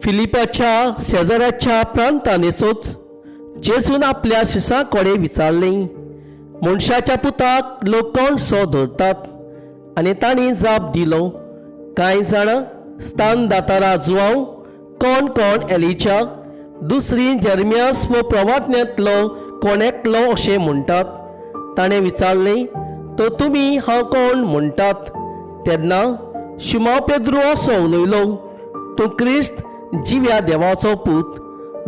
फिलिपाच्या शेजाऱ्याच्या प्रांतान येसोच जेजून आपल्या शिसां कडेन विचारलें, मनशाच्या पुताक लोक कोण सो धरतात? आनी तांणी जाप दिलो, कांय जाणां स्थान दातारा जुवांव, कोण कोण एलिच्या, दुसरी जेर्मियास वो प्रवाज्ञांतलो कोण एकलो अशें म्हणटात. ताणें विचारलें, तर तुमी हांव कोण म्हणटात? तेन्ना शिमांव पेद्रू असो उलयलो, तूं क्रिस्त, जिव्या देवाचो पूत.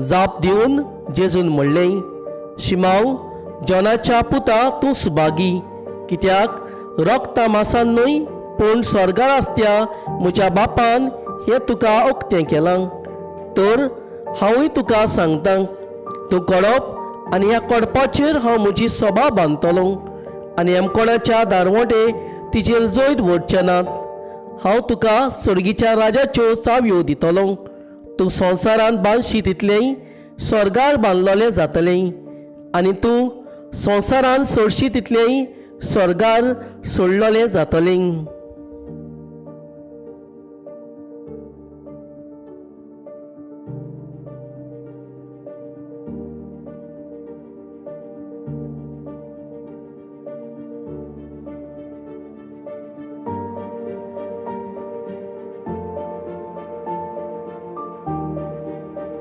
जाप दिवन जेजून म्हणलें, शिमांव, जॉनाच्या पुता, तूं सुभागी, कित्याक रक्ता मासान न्हय पूण स्वर्गार आसत्या म्हज्या बापान हें तुका उक्तें केलां. तर हांवूय तुका सांगता, तूं कडप आनी ह्या कडपाचेर हांव म्हजी सभा बांदतलो आनी येमकोणाच्या दारवंटे तिचेर जैत व्हरचे नात. हांव तुका सर्गीच्या राजाच्यो चावयो दितलो. तूं संवसारांत बांदशी तितलेंय स्वर्गार बांदलोलें जातलें आनी तूं संवसारांत सोडशी तितलेंय स्वर्गार सोडलोलें जातलें.